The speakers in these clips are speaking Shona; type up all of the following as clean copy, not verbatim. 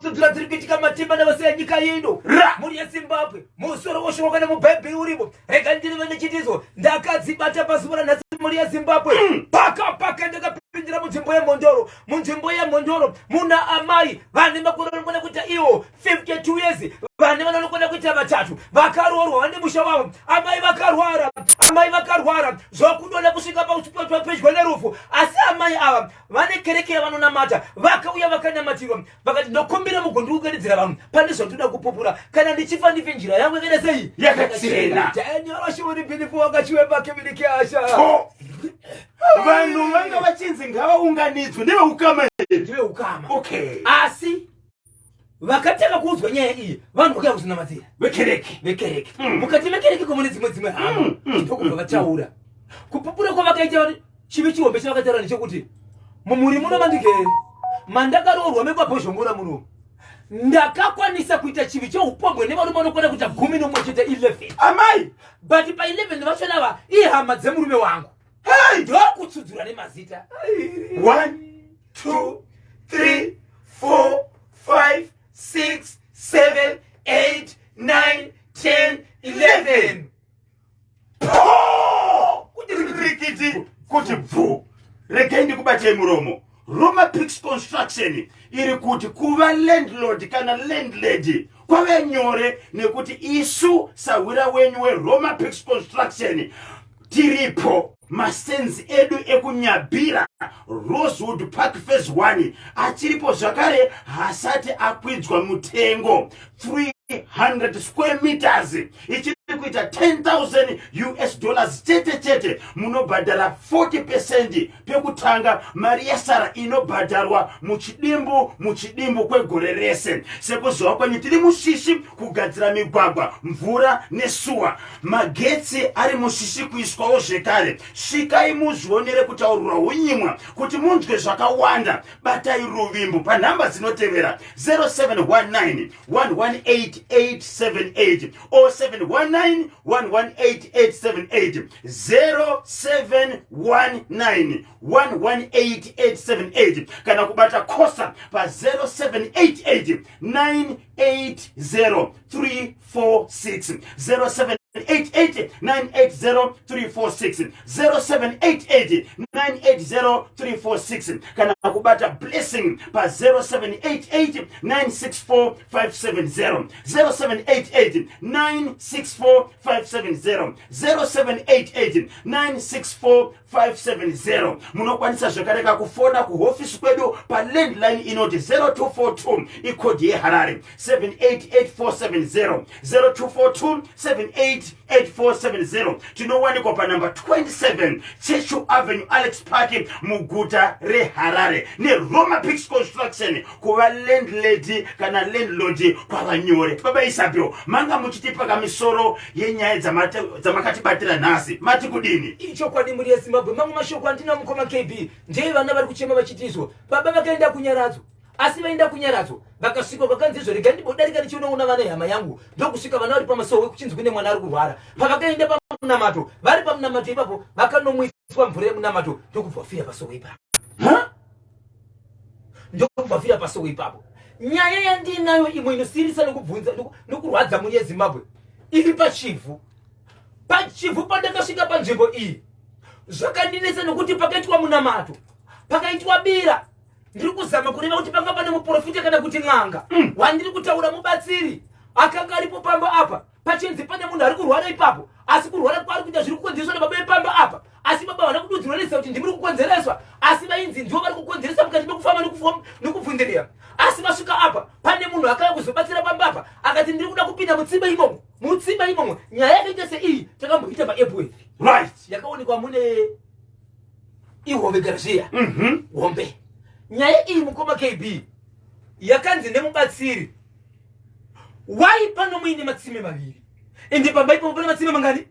Tsudzura dziri kuitika matimba nevose enyika ino. Ra! Mhuri yeZimbabwe, musoro woshoko kana mubhaibheri urimo. Rega ndirive nechitizo. Ndakadzibata pazuva ranhasi mhuri yeZimbabwe. Paka paka ndakapindira munzvimbo yeMhondoro. Munzvimbo yeMhondoro muna amai vane makore anokwana kuita iwo 52 years, vane vana vanokwana kuita vatatu, vakaroorwa vane musha wavo. Amai vakarwara, amai vakarwara zvokudona kusvika pedyo nerufu. Asi amai ava vane kereke yavanonamata, vakauya vakanamatirwa, vakati ndokumbira mugondiunganidzira vanhu pane zvandinoda kupupura, kana ndichifa ndife njira yangu yakaita sei? Yakachena. Daniel wakachiwemba keminikasha. To! Vanhu vanga vachinzi ngavaunganidzwe ndeveukama here? Ndiveukama. Okay. Asi vakatanga kuudzwa nyaya iyi, vanhu vakauya kuzonamatira. Vekereke. Vekereke. Mukati mekereke komune dzimwe hama ndokubva vataura kupupura kwavakaita. Chivi chihombe chavakataura ndechekuti mumhuri muno mandigere mandakaroorwa mekwaBhozhongora muno, ndakakwanisa kuita chivi cheupombwe nevarume vanokwana kuita 11, 11. Amai. But pa11 vachona ava ihama dzemurume wangu. Hey! Ndokutsudzura nemazita. 1, 2, 3, 4, 5, 6, 7, 8, 9, 10, 11. Po! Kuti rikiti. Rikiti kuti bvu. Regai ndikubatei muromo. Roma Pix Construction iri kuti kuva landlord kana landlady kwave nyore, nekuti isu sahwira wenyu weRoma Pix Construction tiripo. Masenzi edu ekuNyabira, Rosewood Park Phase 1 achiripo zvakare, haasati akwidzwa mutengo. 300 square meters ichiri kuita 10,000 US dollars chete chete. Munobhadhara 40% pekutanga, mari yasara inobhadharwa muchidimbu muchidimbu kwegore rese. Sekuziva kwenyu, tiri mushishi kugadzira migwagwa, mvura nesuwa. Magetsi ari mushishi kuiswawo zvekare. Svikai muzvionere kutaurirwa unyimwa. Kuti munzwe zvakawanda, batai Ruvimbo panhamba dzinotevera: 0719 118878, 0719 118878, 0719 118878, kana kubata Kosa pa 0788 980 346, 0788 980 346, 0788 980 346, kana kubata Blessing pa 0788 964 570, 0788 964 570, 0788 964 570. Munokwanisa zvakare kakufona kuhofisi kwedu palandline inoti 0242, ikodhi yeHarare, 788470, 0242 788470. Tinowanikwa panamba 27 Churchill Avenue, Alex Park, muguta reHarare. NeRoma Pix Construction, kuva landlady kana landlord kwava nyore. Baba Isabel, manga muchitipa kamisoro yenyaya dzamakatibatira nhasi, mati kudini? Ichokwadi, mhuri yeZimbabwe. Mamwe mashoko andina, mukoma KB, ndeye vana vari kuchema vachitizwa baba vakaenda kunyaradzo. Asi vaenda kunyaradzo, vakasvika kwakanzi izvo, regai ndimbodarika ndichinoona vana hama yangu. Ndokusvika vana vari pamasowe, kuchinzi kune mwana ari kurwara. Pavakaenda pamunamato, vari pamunamato ipapo, vakanomwiswa mvura yemunamato, ndokubva vafira pasowe ipapo. Ha? Ndokubva vafira pasowe ipapo. Nyaya yandinayo imwe inosirisa nokubvunza nokurwadza mhuri yeZimbabwe iri paChivhu. PaChivhu pandakasvika panzvimbo iyi zvakandinetsa, nokuti pakaitwa munamato, pakaitwa bira. Ndiri kuzama kureva kuti panga pane muprofita kana kuti n'anga wandiri kutaura, mubatsiri akanga aripo pamba apa. Pachinzi pane munhu ari kurwara ipapo, asi kurwara kwaari kuita zviri kukonzereswa nababa vepamba apa. Asi baba havana kududzirwa nezita kuti ndimuri kukonzereswa, asi vainzi ndivo vari kukonzeresa mukati mekufamba nekubvundirira. Asi vasvika apa, pane munhu akauya kuzobatsira pamba apa, akati ndiri kuda kupinda mutsime imomo, mutsime imomo. Nyaya yakaita seiyi takamboita paEpworth. Yakaonekwa mune ihove gara zviya hombe. Nyaya iyi, mukoma KB, yakanzi nemubatsiri wai pano muine matsime maviri, ende pamba ipapo pane matsime mangani?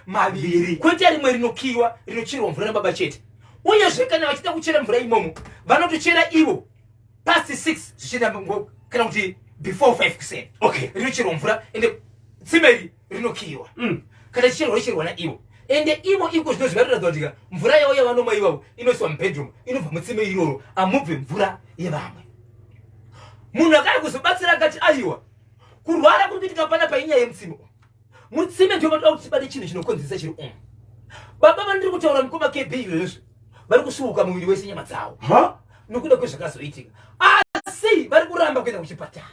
Maviri. Kwete rimwe rinokiwa rinocherwa mvura nababa chete. Uyezve kana vachida kuchera mvura imomo, vanotochera ivo past 6 zvichienda kana kuti before 5 kuseni. Rinocherwa mvura, ende tsime iri rinokiwa. Kana chicherwa, richerwa naivo. Ende ivo iko zvino zvivatoratidza kuti mvura yavo yavanomwa ivavo inoiswa mubedroom inobva mutsime iroro, amubve mvura yevamwe. Munhu akaya kuzobatsira akati aiwa, kurwara kuri kuitika panapa inyaya yemutsime. Mutsime ndiyo vatoda kuti tibate chinhu chinokonzeresa chiri umu. Baba vandiri kutaura mukoma KB izvozvi vari kusuuka muviri wese, nyama dzavo nokuda kwezvakazoitika, asi vari kuramba kuenda kuchipatara.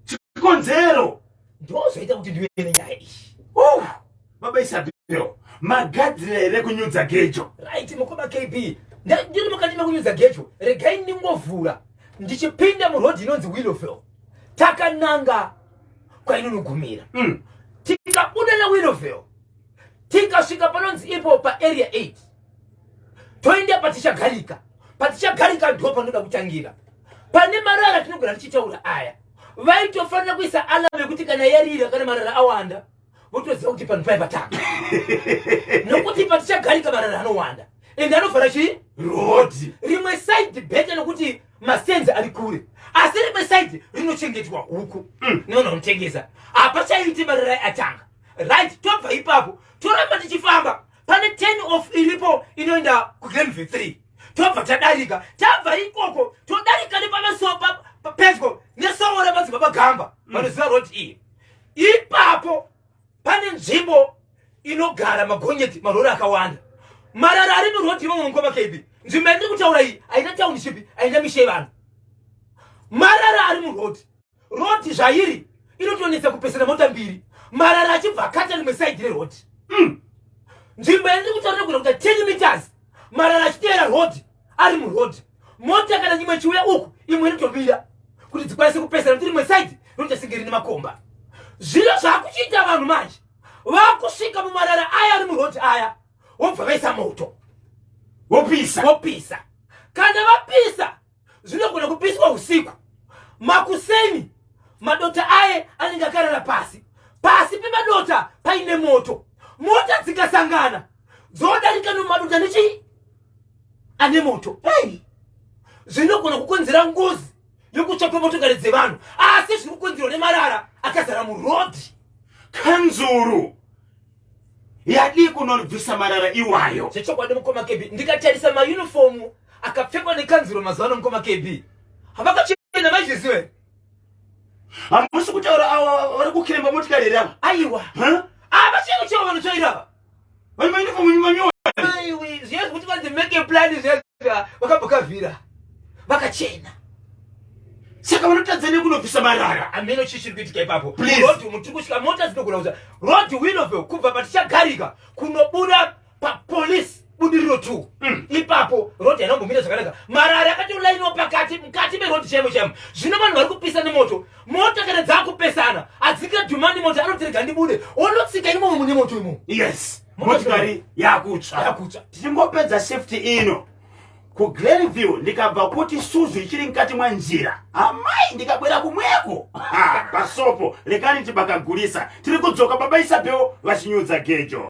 Chikonzero ndozvaita kuti ndive nenyaya iyi. Baba Isabel, magadzira here kunyudza gejo? Right, mukoma KB, ndiri mukati mekunyudza gejo. Regai ndingovhura ndichipinda murodhi inonzi Willowville, takananga kwainonogumira. Tikabuda naWillowville, tikasvika panonzi ipo paArea 8, toenda patichagarika. Patichagarika ndo panoda kutangira pane marara tinogara tichitaura aya. Vaitofanira kuisa alarm yekuti kana yarira, kana marara awanda, votoziva kuti panhu paya patanga, nokuti patichagarika marara anowanda ende anovhara chii? Rodhi. Rimwe side better nokuti masenzi ari kure, asi rimwe side rinochengetwa huku nevanhu vanotengesa. Hapachaiti, marara atanga. Right, tobva ipapo toramba tichifamba, pane 10 off iripo inoenda kuGlenview 3. Tobva tadarika, tabva ikoko todarika nepameso pedyo nesowo ramadzibaba Gamba. Vanoziva road iyi. Ipapo pane nzvimbo inogara magonyeti, marori akawanda, marara ari murodhi imomo. Mukoma KB, nzvimbo yandiri kutaura iyi haina township, haina misha yevanhu. Marara ari murodhi, rodhi zvairi inotonetsa kupesana mota mbiri, marara achibva akata rimwe side rerodhi. Nzvimbo yandiri kutaura inogona kuita 10 meters, marara achiteera rodhi, ari murodhi. Mota kana imwe chiuya uku, imwe inotomira kuti dzikwanise kupesana, kuti rimwe side rinoita senge rine makomba. Zvino zvakuchiita vanhu manje, vakusvika mumarara aya ari murodhi aya, wobva vaisa moto. Wopisa. Wopisa. Kana vapisa, zvinogona kupiswa usiku, makuseni madota aye anenge akarara pasi. Pasi pemadota paine moto. Mota dzikasangana dzodarika nomadota nechii ane moto. Hey! Zvinogona kukonzera ngozi yokutsva kwemotokari dzevanhu, asi zviri kukonzerwa nemarara akazara murodhi. Kanzuru yadii kunobvisa marara iwayo? Zvechokwadi, mukoma KB, ndikatarisa mayunifomu akapfekwa nekanzuro mazuva ano, mukoma KB, havakachena. Maizviziva here? Hamusi kutaura ava vari kukiremba motikari here ava? Aiwa. Huh? Ava chaivo chaivo vanotsvaira ava. Vari mayunifomu manyowa. Aiwe, zviya zvekuti vanzi make a plan, zviya vakabva vakachena. Saka vanotadza nekunobvisa marara? Ameno chii chiri kuitika ipapo. Please. Road mutiri kusvika mota dzinogona kuza road Willowville kubva patichagarika kunobuda papolice Budiriro 2. Ipapo road hainombomira zvakanaka, marara akatolainwa pakati, mukati meroad chaimo chaimo. Zvino vanhu vari kupisa nemoto. Mota kana dzakupesana hadzikadhumani, mota anotirega ndibude, onotsika imomo mune moto imomo. Yes, motikari yakutsva. Yakutsva. Tichingopedza shift ino kuGlenview, ndikabva kuti suzu ichiri mukati mwanjira, amai, ndikabwera kumweko. Ha, pasopo lekani tibakagurisa. Tiri kudzoka baba Isabel vachinyudza gejo.